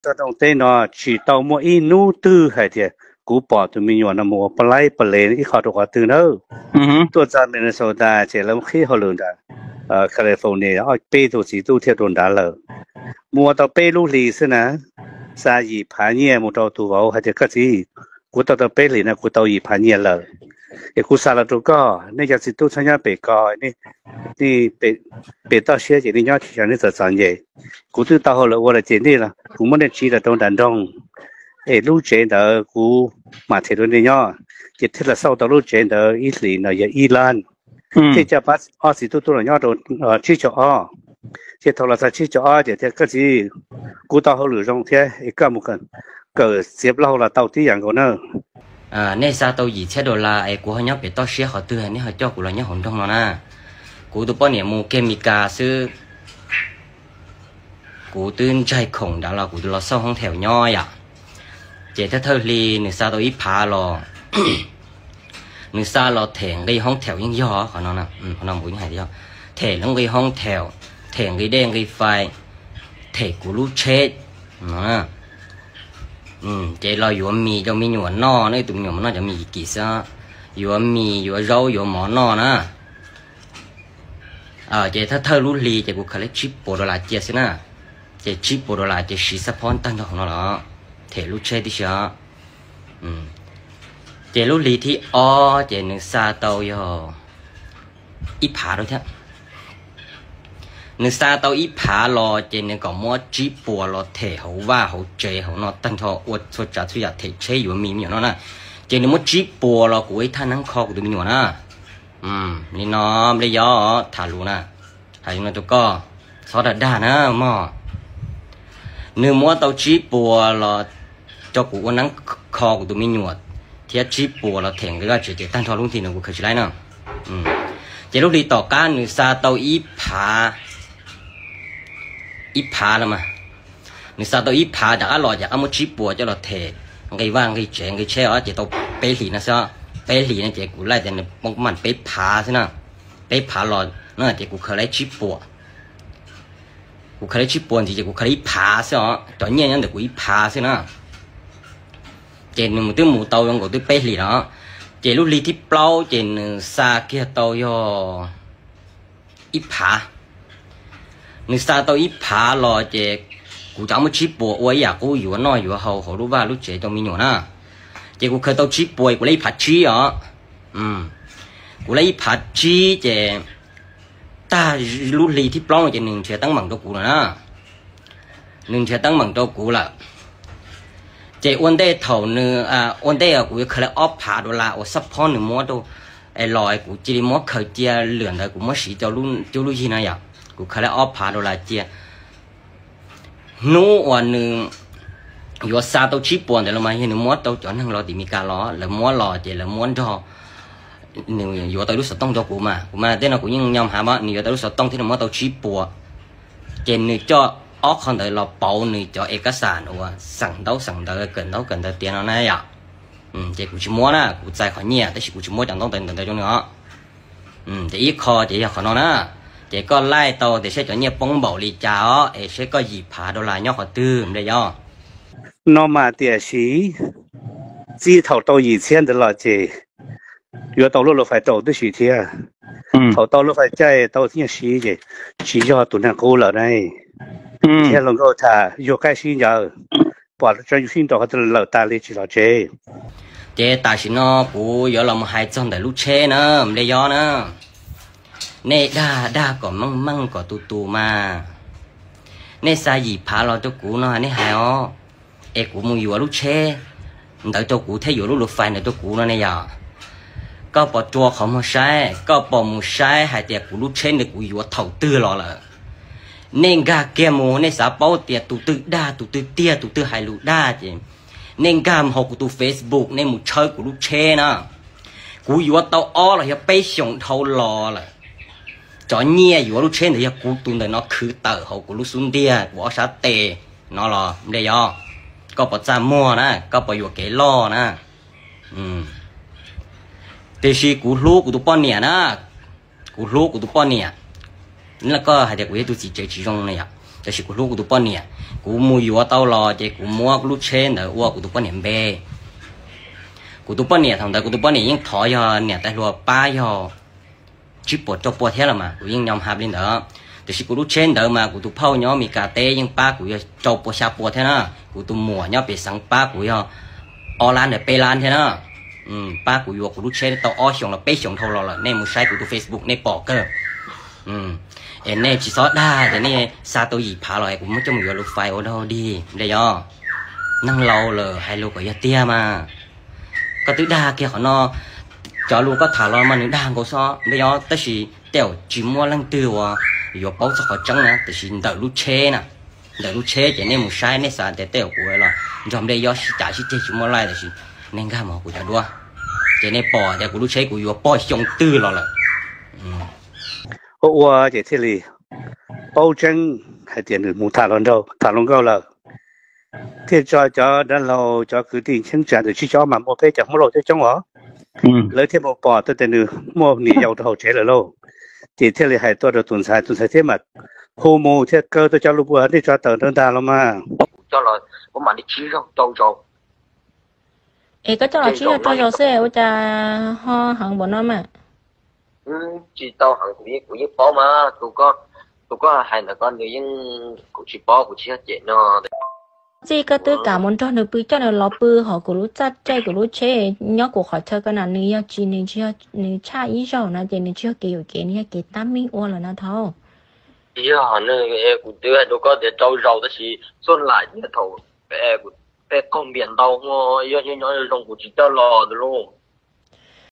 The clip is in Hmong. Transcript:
Toj roob teb no tsis tau muaj ib hnub twg hais tias kuv pom tus me nyuam no mus ua pa laib pa le ib qho rau qhov twg nawb. Tuaj txog Minnesota ces lawv qhib hauj lwm nram California, ob peb tug txiv tub thiaj rau nrad lawm. Mus ua tau peb lub hlis xwb na, xa yim phav nyiaj mus rau tus vauv hais tias, koj txiv, kuv tau tau peb hlis no kuv tau yim phav nyiaj lawm, es kuv xa los rau koj. Nej cov txiv tub txhob nyob pem ko, nej pem toj siab ces nej nyob tsis xyaw nej txom txom nyem. Kuv twb tau hauj lwm ua lawm ces nej, kuv muab nej tsiv los rau nram nroog, es lub tsev ntawd kuv mam them rau nej nyob. Ces thiaj los xauj tau lub tsev ntawd ib hlis no yog ib lab, thiaj coj pab ob txiv tub tuaj los nyob rau tsib caug ob. Ces thaum los txog tsib caug ob ces tias, koj txiv, kuv tau hauj lwm zoo thiab es koj mus kawm txiav plaub hau los tau tib yam nkaus na. Nej xa tau yim txhiab dollar es kuv ho nyob pem toj siab qhov twg nej ho coj kuv los nyob hauv nroog no na. Kuv tus poj niam mus kiag Mes Kas xwb, kuv twb ntsaig khoom nrad los kuv los xauj hoob theem nyob yom. Ces thawj thawj hli nws xa tau ib phav los, nws xa los them nqi hoob theem yeej yog qhov no, qhov no kuv yeej hais tias yog them lub nqi hoob theem, them nqi dej nqi fais, them kuv lub tsheb no. Ces los yuav mis rau me nyuam noj, tus me nyuam noj cov mis kim kim xwb, yuav mis yuav zaub yuav mov noj na. Ces thawj thawj lub hli ces kuv khaws li tsib puas dollar cia xwb na. Ces tsib puas dollar ces siv xab phob tag nrho hauv no los them lub tsheb tib si os. Ces lub hli thib ob ces nws xa tau yog ib phav rau thiab. Nws xa tau ib phav los ces nws kom muab tsib puas los them hauv vaj hauv tsev hauv no tag nrho, ua txhua tsav txhua yam, them tsheb yuav mis me nyuam noj na. Ces nws muab tsib puas los kuv ua ib thaj neeb kho kuv tus me nyuam na. Li no, nplej yob, tham lus na, hais li no rau koj, txhob dag dag na mog. Nws muab tau tsib puas los rau kuv ua neeb kho kuv tus me nyuam, thiab tsib puas los them nqi vaj tsev, ces tag nrho lub hli no kuv khaws tsis laib na. Ces lub hli tom qab nws xa tau ib phav, ib phav no mas, nws xa tau ib phav rov qab los ces rov qab muab tsib puas coj los them nqi vaj nqi tsev nqi tsheb os, ces tau peb hlis no xwb. Peb hlis no ces kuv laij tias nws poob mam peb phav xwb na. Peb phav los no ces kuv khaws laib tsib puas. Kuv khaws laib tsib puas ntxiv ces kuv khaws laib ib phav xwb os, cov nyiaj nyob ntawm kuv ib phav xwb na. Ces nws mus twb mus tau zoo nkaus twb peb hlis no. Ces lub hli thib plaub ces nws xa kiag tau yog ib phav. Nws xa tau ib phav los ces kuv rov muab tsib puas ua ib yam qub yuav noj yuav haus hauv lub vaj lub tsev rau me nyuam na. Ces kuv khaws tau tsib puas, kuv laib ib phav tsib os. Kuv laib ib phav tsib ces tag lub hli thib plaub no ces nws nrhiav teeb meem rau kuv lawm na. Nws nrhiav teeb meem rau kuv lawm. Ces ua ntej thaum nws, ua ntej kuv yuav khaws laib ob phav dollar uas xab phob nws muab rau los, kuv cia li muab khaws cia lwm ntawd kuv muab siv rau cub lub yig no yom. Kuv khaws laib ob phav dollar cia. Hnub uas nws yuav xa tau tsib puas ntawd los mas yog nws muab rau cov neeg los tim Mes Kas los, lawv muab los ces lawv muab nrog, nws yuav tau lub xov tooj rau kuv mas, kuv mas tej no kuv yeej nyom hav mas, nws yuav tau lub xov tooj thiab nws muab tau tsib puas. Ces nws coj ob qho ntawd los pauv nws cov es kab xam uas xeem ntaub xeem ntawv kawm ntaub kawm ntawv tiav no na yom. Ces kuv tsis muab na, kuv txais qhov nyiaj tab sis kuv tsis muab cov ntaub ntawv ntawd rau nws os. Ces ib qho ces yog qhov no na. Ces koj laij tau tias seb cov nyiaj poob npaum li cas os, es seb koj yim phav dollar nyob qhov twg nplej yob. No mas tiam sis txij thaum tau yim txhiab ntawd los ces yuav tau lub lus fais rau tib si thiab. Thaum tau lub fais caij tau nyiaj siv ces tsis yog tus neeg qub lawm ne. Thiab hluas nkauj tham yug qaib sib ncaws, pom tso yus sib nraus qhov twg lawm tas li tsis los tsev. Ces tam sim no kuv yuav los mus hais txog ntawm lub tsheb na, nplej yob na. Nej dag dag kom meej meej kom tus tus mas. Nej xa yim phav los rau kuv no nej hais os, es kuv mus yuav lub tsheb ntawd rau kuv thiab yuav lub lus fais ntawd rau kuv no ne yom. Koj puas rua qhov muag saib, koj puas mus saib hais tias kuv lub tsheb ntawd kuv yuav thaum twg los lawm? Nej nkag kiag mus nej xav paub tias tus twg dag tus twg tiag tus twg hais lus dag ces nej nkag mus hauv kuv tus Facebook nej mus tshawb kuv lub tsheb na. Kuv yuav tau ob los yog peb xyoos dhau los lawm. Cov nyiaj yuav lub tsheb ntawd yog kuv tus ntawm no khwv tawm hauv kuv lub xub ntiag kuv ob sab tes no los nplej yob. Koj puas txaj muag na, koj puas yuam kev loj na? Tiam sis kuv hlub kuv tus poj niam na, kuv hlub kuv tus poj niam. Koj hais tias kuv yog tus txiv tsev tsis zoo ne yom. Tab sis kuv hlub kuv tus poj niam, kuv mus yuav tau los ces kuv muab lub tsheb ntawd ua kuv tus poj niam npe. Kuv tus poj niam thaum ntawd kuv tus poj niam yeej thov yog niam tais hluas pab yog tsib puas rau puas thiab los mas kuv yeej nyom hab li ntawd. Tiam sis kuv lub tsheb ntawd mas kuv tus phauj nyob Mes Kas teb yeej pab kuv yog rau puas xya puas thiab na. Kuv tus muam nyob pem xeev pab kuv yog ob lab ntawm peb lab thiab na. Pab kuv yuav kuv lub tsheb tau ob xyoos los peb xyoos dhau los lawm, nej mus saib kuv tus Facebook nej pom kawg. Es nej tsis txhob dag tias nej xa tau yim phav los es kuv muab coj mus yuav lus fais ua dog dig nre yog. Neeg laus lawm hais lus kom yog tiag mas. Koj twb dag kiag qhov no, cov lus koj tham los mas nws dag nkaus xwb nre yog, tab sis tej zaum tsis muaj leej twg uas yuav paub txog qhov tseeb na, tiam sis ntawm lub tsheb na, ntawm lub tsheb ces nej mus saib nej xav tias tej zaum kuv los nrog nplej yob sib cav sib ceg tsis muaj laij, tiam sis nej nkag mus kuv cov duab ces nej pom tias kuv lub tsheb kuv yuav pog xyoo twg los lawm. Ua ua ces thiaj li paub tseeb hais tias nws mus tham hluas nraug tham hluas nkauj lawm, thiaj tso cov dab laug cov kwv tij cheeb tsam ntawm tsib caug ob mas muaj peb cov Hmoob Lauj coob coob os. Lawv thiaj mus pom tau tias nws muaj niam yau rau hauv tsev lawm lauj. Ces thiaj li hais tuaj rau tus ntxhais, tus ntxhais thiaj mam hu mus thiaj kaw tau cov lus puas nej tso tawm ntawd ntag los mas. Coj los ua mam li tsib zaug rau zaus. Es koj coj los tsib zaug rau zaus xwb ua cas ho heev npaum no mas? Tsis tau heev, kuv yeej paub mas, tus koj hais ntawd koj nws yeej, kuv tsis paub, kuv tsis yog cem no. Txij koj twb kam mus nrog nws pw coj nws los pw hauv kuv lub txaj caij kuv lub tsheb nyob kuv qhov chaw ko na, nws yog tsis nws tshaj ib zaug na ces nws tsis yog kev yuam kev, nws yog kev tab meeg ua lawm na thaum. Yog nws, kuv twb hais rau koj tias rau zaus tab sis txuj lam thaum kuv tej qaug npias ntau muaj yog nyob zoo kuv tsis coj los tus lauj.